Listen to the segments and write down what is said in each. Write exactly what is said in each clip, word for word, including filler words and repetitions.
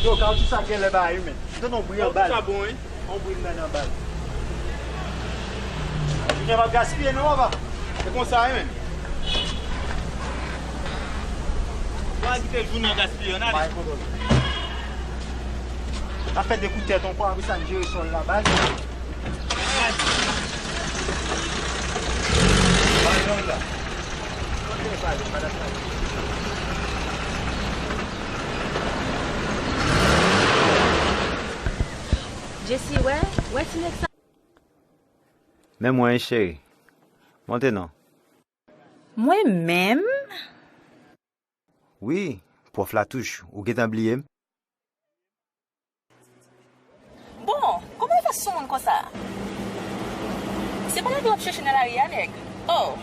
Yo, kawotchou sa genlè bay wi, men. M tande yon bri anba l. Kawotchou sa bon, wi. Yon bri m tande anba l. Jounen p ap gaspiye non, papa. Se konsa wi, men. W a kite jounen an gaspiye, ann ale. Pa gen pwoblèm. N ap fè de kout tèt ankò, apre sa n jere sòl la, baz. Jesi, wè, wè ti nèg sa. Men mwen, cheri. Monte non. Mwen menm? Wi, pwòf Latouch, ou gentan bliye m? Bon, kòman w fè sou moun konsa? Se pa lavi w ap chèche nan lari a, nèg? Oh!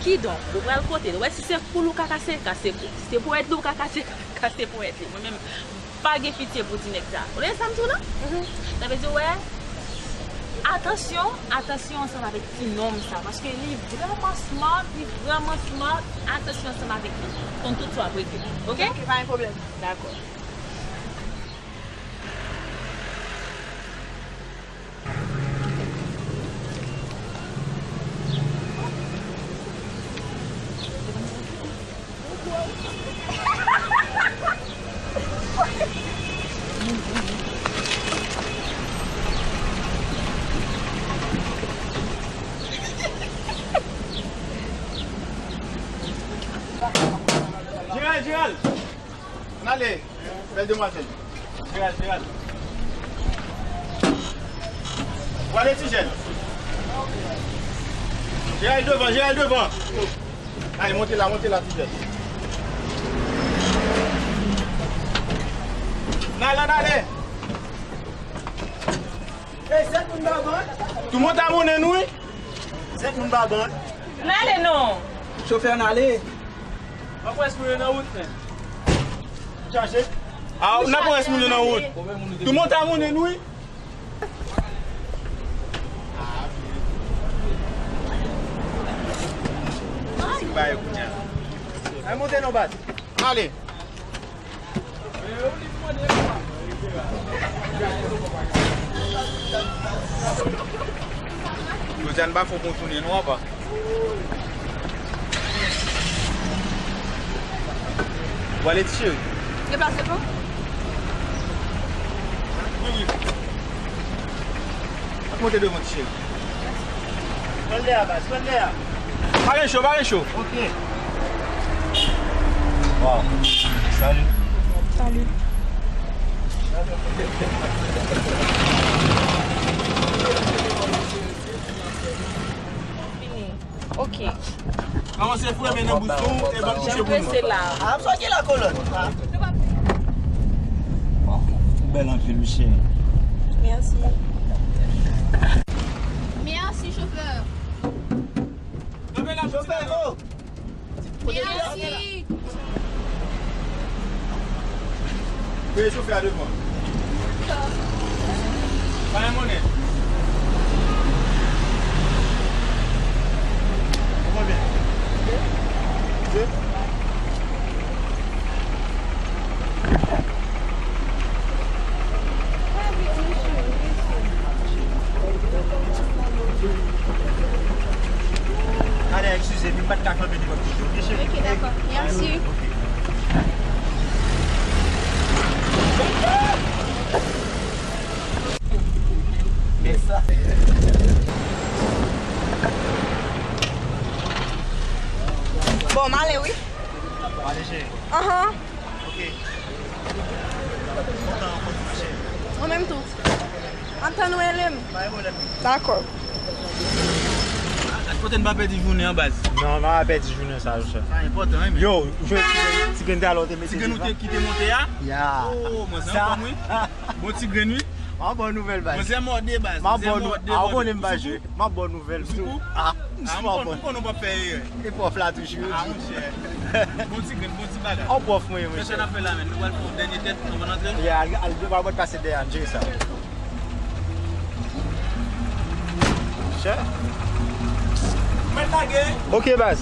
Kidonk, ou pral kote l. Ou wè, si se poul ou ka kase, kase poul. Si se ponyèt li ou ka kase, kase ponyèt li. Mwen menm, m pa gen pitye pou ti nèg sa. Ou tande sa m di w la? Mhm. Sa vle di, ou wè, atansyon, atansyon ansanm avèk ti nonm sa, paske li vrèman smart, li vrèman smart. Atansyon ansanm avèk li. Konn tout sa w ap regle. Oke? Oke, pa gen pwoblèm. Dakò. Jeral, Jeral! Ann ale, bèl demwazèl. Jeral, Jeral. Ou ale, ti jèn. Jeral devan, Jeral devan. Ale, monte la, monte la, ti jèn. Ann ale, ann ale. Ey, sèt moun ba ban. Tout moun ta monnen nou, wi. Sèt moun ba ban. Ann ale non. Chofè, ann ale. N ap pran espri yo nan wout, men. Chache. A, n ap pran espri yo nan wout. Tout moun ta monnen nou, wi. Ay, monte non, baz. Ale. Jodi a n pa fè w kontounen non, apa. Ou ale, ti cheri? Deplase pou. Ap monte devan, ti cheri. Pran lè a, baz, pran lè a. Pa gen cho, pa gen cho. Ok. Wow. Salut. Salut. Fini. Ok. Kòmanse fweme nan bouch nou e ban n kouche pou nou. Prese la. Ah, m sòti la kolòn. Ou bèl anpil, wi, cheri. Mèsi. Mèsi, chofè. Chofè, oh! Mèsi. Peye chofè a devan. Pa gen monnen. Ou konbyen? De? Talè, eskize m, m pa t ka kanpe nenpòt kote, ok, cheri? Ok, dakò. Mèsi. Ok. Bon, m ale wi. Anhan. Ok. Kontan rankontre w, cheri. Ou menm tou. Antann ou rele m. Pa gen pwoblèm. Dakò. Kote n pa pèdi jounen an, baz? Non, n pa pèdi jounen sa, chè. Sa enpòtan, wi, men. Yo, ou jwenn ti grenn, ti grenn talè ou te mete devan? Ti grenn ou te kite monte a? Ya. Oh, mwen se anfòm, wi. Bon ti grenn, wi. M ap ba w nouvèl, baz. Mwen se mòde, baz. M ap ba w nou-, a, ou konnen m pa jwe. M ap ba w nouvèl tou. Ah, m konn ou p ap fè erè. E pwòf la toujou. Ah, monchè. Bon ti grenn, bon ti bagay. Yon pwòf mwen ye, monchè. Kisa n ap fè la, menm? Nou pral fè yon dènye tèt, nou pral antre? Yeah, al, al, nou pral pase dèyè, n jere sa. Chè. Mèt lage. Ok, baz.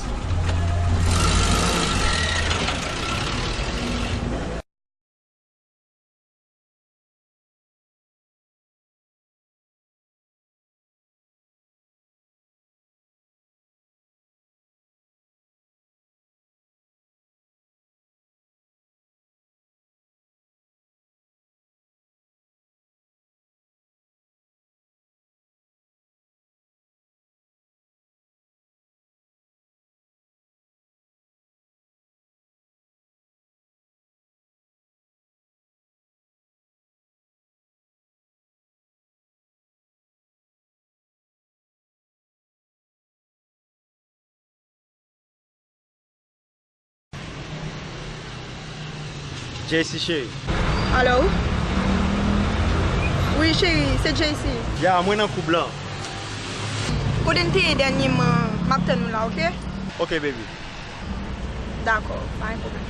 Jaycee cheri. Alo? Wi, cheri, se Jaycee. Ya, mwen nan koub lan. Kote n te ye dènyèman, m ap tann ou la, oke? Oke, baby. Dakò, pa gen pwoblèm.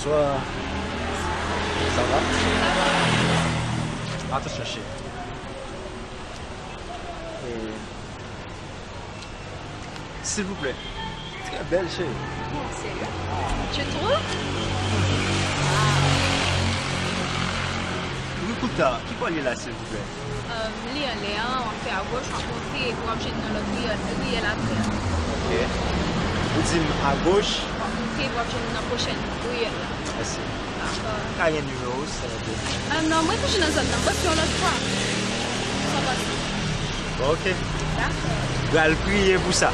Bonswa. Sa va? Atansyon, cheri. E, silvouplè. Trè bèl, cheri. Oh, serye? Tu trouves? Wi, Kouta, ki bò l ye la, silvouplè? Li anlè an, w ap fè agoch, w ap monte, epi w ap jwenn nan lòt riyèl, riyèl apre a. Ok. Ou di m agoch? W ap monte, epi w ap jwenn nan pwochèn riyèl la. Mèsi. Dakò. Ka gen nimewo w, silvouplè? Ah, non, mwen toujou nan zòn nan. Mwen se yon lòt fwa. Sa pase. Bon, ok. Dakò. Pral priye pou sa.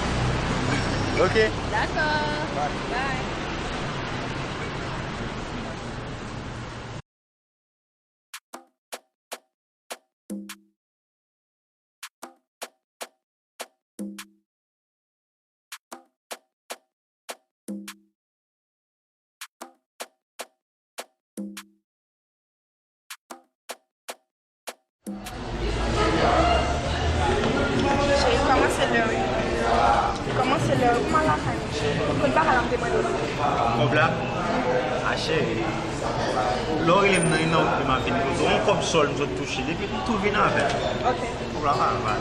Ok? Dakò. Bye. Bye. Cheri, kòman se lè wi? Kòman se lè wi? Kòman lakay mwen? Kot bagay la m te mande w? Kòb la? A cheri. Lè w rele m nan, nan wout li m ap vin kote w. Yon kòb sòl m sot touche. Depi m tou vin avè l. Ok. Kòb la pa mal.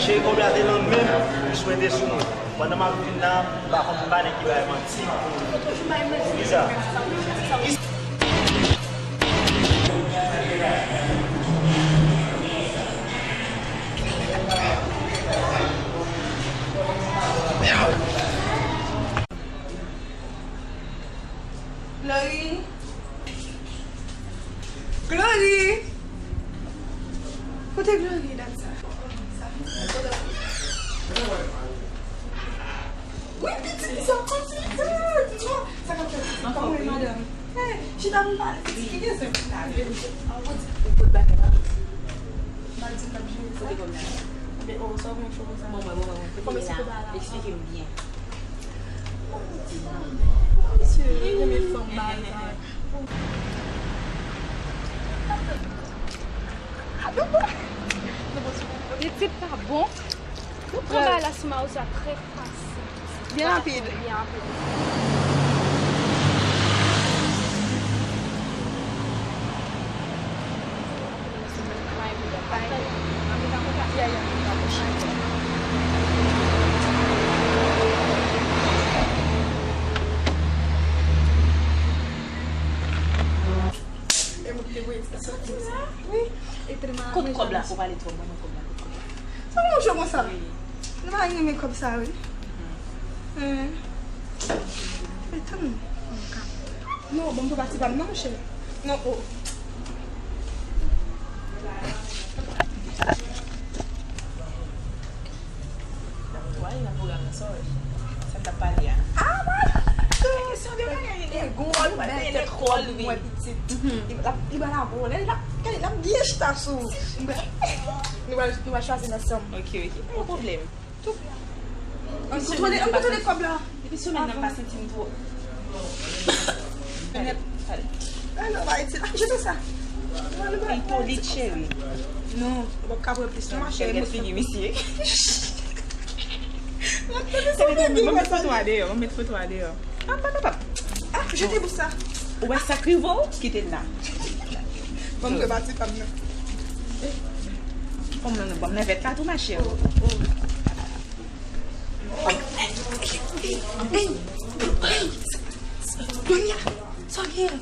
Cheri, kòb la te nan men m, m swete sou mwen. Pandan m ap vin la, m pa konn, m pa nèg ki bay manti. Ou toujou bay manti. Kisa? Glory! Glory! Kote Glory, dat sa? Wi, pitit, sa kontinye. Sa k ap fèt? Kòman w ye, madanm? Hey, chita, nou pale. Pitit, ki gen zen pou pale? Ou pot bagay la? M al di l m ap jere sa. Kote kòb la? Ebyen, oh, sa w gen cho konsa? Bon, mwen, bon, mwen, bon. Kote l ye la? Eksplike m byen. Mesye, renmen fanm bagay sa. Pitit pa bon. Nou pran bagay la sou Mawozo a trè fasil. Byen rapid. Byen rapid. Kot kòb la? Ou pale twòp, ban mwen kòb la, kot kòb la? Sa yon jwe konsa? Wi. Nou pa renmen kòb sa, wi. Eh. Etan. Non, ban m papa ti pa m, non, monchè. Non, oh. Why la pou gade sa, wè? Sa m t ap pale a. Ah, wè. Kesyon de bagay, li gen kòl, li gen tèt kòl, wi. Mwen pitit. Li, l ap, li ba la bon. Lè l ap, gade, l ap byen chita sou. Nou va, nou va chwazi l ansanm. Ok, ok. Pa gen pwoblèm. Tou. An kontwole, an kontwole kòb la. Depi semèn nan, m pa santi m twò. Pale, pale. Ah, non, ba iti. Ah, je fais ça. Li polit, cheri. Non, ou p ap ka pran plis, non, ma chérie. Gad figi misye. Mwen met foto a deyò, mwen met foto a deyò. Ah, pa, pa, pa. Ah, je te bouge ça. Ou wè sa k rive w? Kite l la. Ban m rebati pa m nan. Ban m nan, ban m nan vèt la tou, machè. Hey, hey, hey, Donya, sa w gen?